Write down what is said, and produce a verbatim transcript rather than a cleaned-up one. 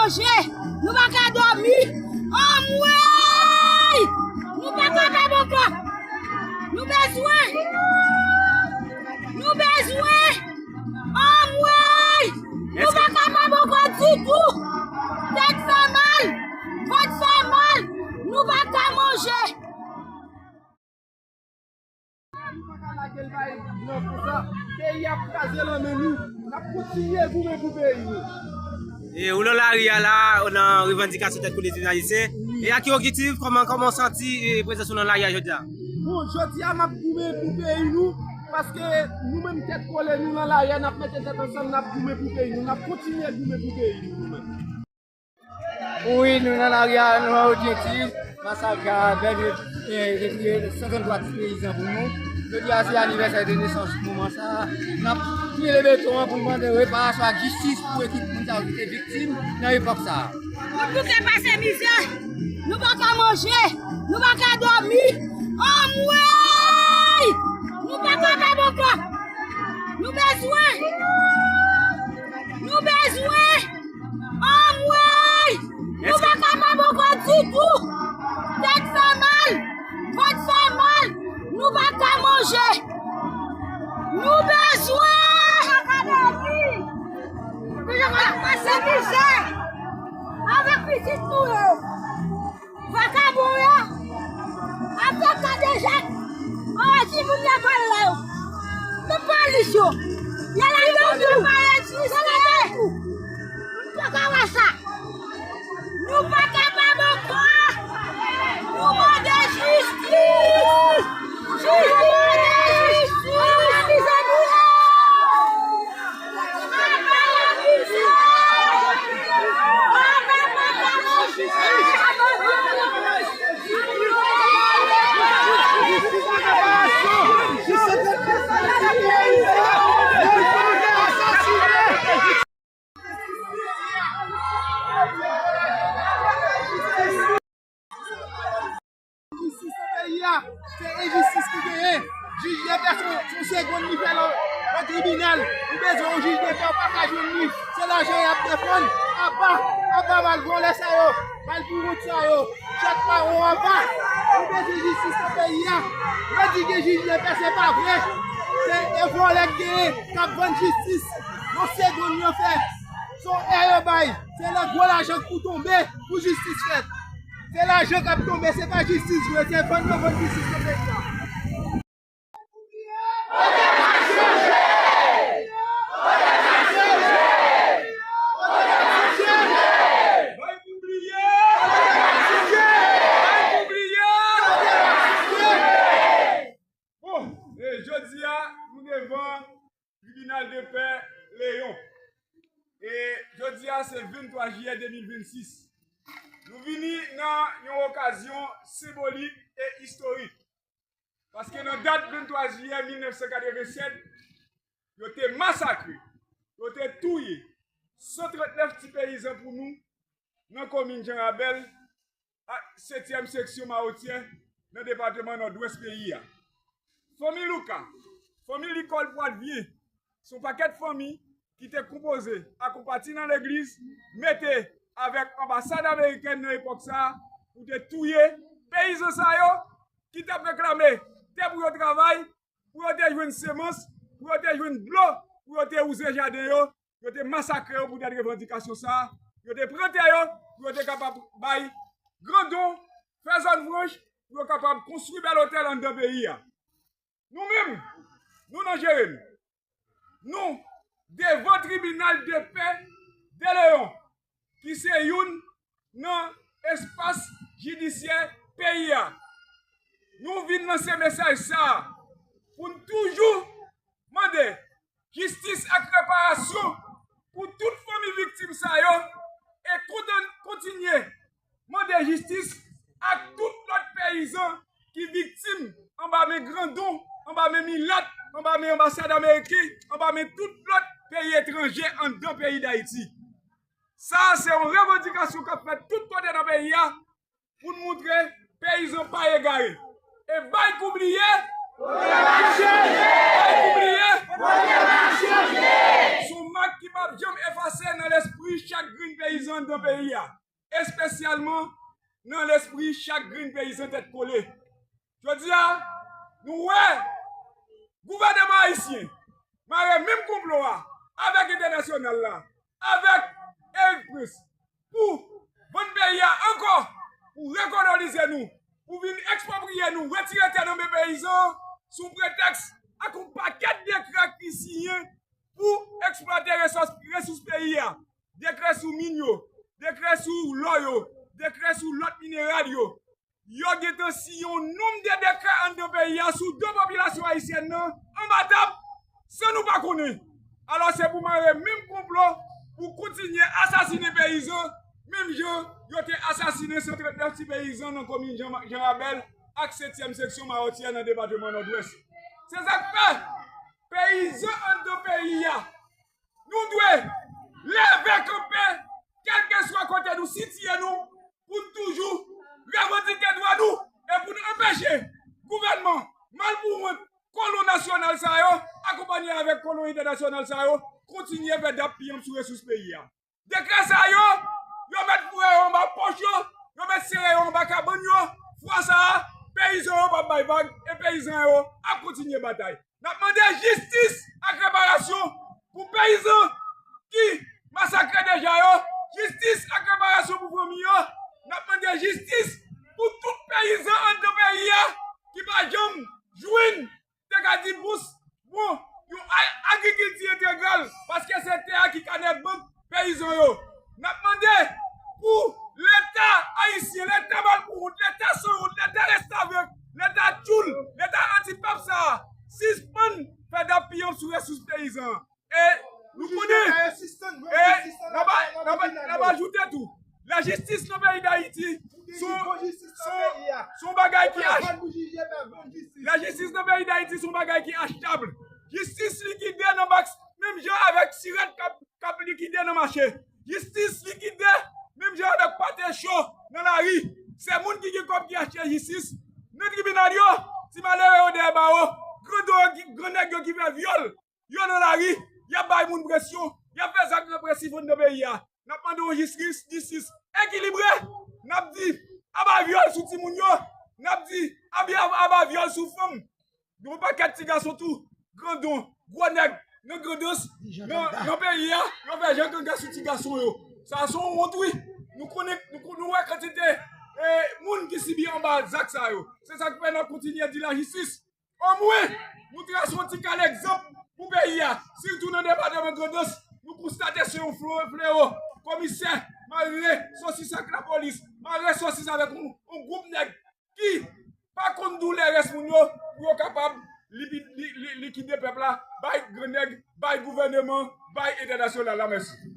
Manje, nou pa ka dòmi. Anmwey! Nou pa kapab ankò. Nou bezwen. Nou bezwen. Anmwey! Nou pa kapab ankò ditou. Tèt fè mal. Vant fè mal. Nou pa ka manje. Nou pa ka lage l bay blan konsa. Peyi ap kraze nan men nou. N ap kontinye goumen pou peyi nou. E ou nan lari a la, ou nan revandikasyon tèt kole timoun ayisyen. E ak ki objektif, kòman, kòman w santi, e, prezans ou nan lari a jodi a? Bon, jodi a n ap goumen pou peyi nou, paske nou menm tèt kole nou nan lari a, n ap mete tèt ansanm, n ap goumen pou peyi nou, n ap kontinye goumen pou peyi nou, nou menm. Wi, nou nan lari a, nou nan objektif masak a bèl, e, retire san trann twa ti peyizan pou nou. Jodi a se anivèsè de nesans moman sa a. N ap pile beton an pou n mande reparasyon ak jistis pou ekip moun sa yo ki te viktim nan epòk sa a. Pou nou te pase mizè, nou pa ka manje, nou pa ka dòmi. Anmwey! Nou pa kapab ankò. Nou bezwen. Nou bezwen. Anmwey! Nou pa kapab ankò ditou. Tèt fè mal. Vant fè mal. Nou pa ka manje. Nou bezwen. Nou pa ka dòmi. Nou pa ka pase mizè. Avèk pitit nou yo. Vakabon yo ap fè kade jèn. Ann di moun yo pale la yo. Tout polis yo. Y a la yo tou. Y a la yo tou. Nou pa ka wè sa. Nou pa kapab ankò. Nou mande jistis. Jistis. Jistis. Jistis nan peyi a, se enjistis ki genyen. Jij de pè se yon segonn li fè nan, nan tribinal. Ou bezwen yon jij de pè, ou pa ka jwenn li. Se lajan y ap defann. Aba, aba mal vòlè sa yo, mal pou wont sa yo. Chat mawon aba. Nou bezwen jistis nan peyi a. Yo di gen jij de pè, se pa vre. Se de vòlè k genyen k ap vann jistis. Yon segonn yo fè. Se yon è yo bay. Se nan gwo lajan k pou tonbe pou jistis fèt. Se lajan k ap tonbe, se pa jistis vre, se vann yo vann jistis nan peyi a. Bon, e jodi a, nou devan tribinal de pè Leyon. E jodi a, se venntwa jiyè de mil vennsis. Nou vini nan yon okazyon senbolik e istorik. Paske nan dat venntwa jiyè mil nèf san katrevennsèt, yo te masakre, yo te touye san trannèf ti peyizan pou nou nan komin Jan Rabèl, ak setyèm seksyon Mawotyè nan depatman Nòdwès peyi a. Fanmi Louka, fanmi Likòl Pwadvyen, se yon pakèt fanmi ki te konpoze ak yon pati nan legliz, mete avèk anbasad amerikèn nan epòk sa a, pou te touye peyizan sa yo ki t ap reklame tè pou yo travay, pou yo te jwenn semans, pou yo te jwenn dlo, pou yo te wouze jaden yo, yo te masakre yo poutèt revandikasyon sa a, yo te pran tè yo, pou yo te kapab bay grandon, fè zòn franch, pou yo kapab konstwi bèl otèl anndan peyi a. Nou menm, nou nan jere n. Nou devan tribinal de pè de Leyon, ki se youn nan espas jidisyè peyi a. Nou vin lanse mesaj sa a pou n toujou mande jistis ak reparasyon pou tout fanmi viktim sa yo e kontan-, kontinye mande jistis ak tout lòt peyizan ki viktim anba men grandon, anba men milat, anba men anbasad ameriken, anba men tout lòt peyi etranje anndan peyi Dayiti. Sa a se yon revandikasyon k ap fèt tout kote nan peyi a pou n montre peyizan pa egare. E bay kou bliye, bay kou bliye, se yon mak ki pa janm efase nan lespri chak grenn peyizan anndan peyi a, espesyalman nan lespri chak grenn peyizan Tèt Kole. Jodi a, nou wè gouvènman ayisyen mare menm konplo a avèk entènasyonal la, avèk Erik Prince, pou vann peyi a ankò, pou rekolonize nou, pou vin ekspwopriye nou, retire tè nan men peyizan sou pretèks ak yon pakèt dekrè ki siyen pou eksplwate resous, resous peyi a. Dekrè sou min yo, dekrè sou lò yo, dekrè sou lòt mineral yo. Yo gentan siyen yon nonb de dekrè anndan peyi a sou do popilasyon ayisyèn nan anba tab, san nou pa konnen. Alò, se pou mare menm konplo pou kontinye asasinen peyizan, menm jan yo te asasinen san trant nèf ti peyizan nan komin Jan, Jan Rabèl ak setyèm seksyon Mawòtyè nan depatman Nòdwès. Se sa k fè peyizan anndan peyi a, nou dwe leve kanpe, kèlkeswa kote nou sitiye nou, pou n toujou revandike dwa nou e pou n anpeche gouvènman malpouwont, kolon nasyonal sa yo, akonpanye avèk kolon entènasyonal sa yo, kontinye fè dap piyanp sou resous peyi a. Dekrè sa yo, yo mèt foure yo anba pòch yo, yo mèt sere yo anba kabann yo. Fwa sa a, peyizan yo p ap bay vag e peyizan yo ap kontinye batay. N ap mande jistis ak reparasyon pou peyizan ki masakre deja yo, jistis ak reparasyon pou fanmi yo. N ap mande jistis pou tout peyizan anndan peyi a ki pa janm jwenn, te ka di, bous, bon, yon a-, agrikilti entegral, paske se tè a ki kanè bank peyizan yo. N ap mande pou Leta ayisyen, Leta malpouwont, Leta sanwont, Leta restavèk, Leta tchoul, Leta antipèp sa a, sispann fè dap piyanp sou resous peyizan an. E nou konnen, e n ap, n ap, n ap ajoute tou, lajistis nan peyi Dayiti, se yon, se yon, se yon bagay ki ach-, lajistis nan peyi Dayiti se yon bagay ki achtab. Jistis likide nan bak, menm jan avèk sirèt k ap, k ap likide nan mache. Jistis likide menm jan avèk pate cho nan lari. Se moun ki gen kòb ki achte jistis. Nan tribinal yo, ti malere yo dèyè bawo, grandon yo ki, grannèg yo ki fè vyòl, yo nan lari, y ap bay moun presyon, y ap fè zak represif anndan peyi a. N ap mande yon jistis, jistis ekilibre. N ap di, aba vyòl sou timoun yo. N ap di, aba, aba vyòl sou fanm. Yon pakèt ti gason tou, grandon, gwo nèg, nan Grandans, nan, nan peyi a, yo fè jan ganga sou ti gason yo. Sa se yon wont, wi. Nou konnen, nou, nou wè kantite, eh, moun ki sibi anba zak sa yo. Se sa k fè n ap kontinye di lajistis. Omwen, nou trase yon ti kal egzanp pou peyi a, sitou nan depatman Grandans. Nou konstate se yon fle-, flewo. Komisè mare sosis ak lapolis, mare sosis avèk yon, yon gwoup nèg ki pa konn doulè rès moun yo, pou yo kapab li-, li-, li-, likide pèp la, bay grannèg, bay gouvèneman, bay entènasyonal la. Mèsi.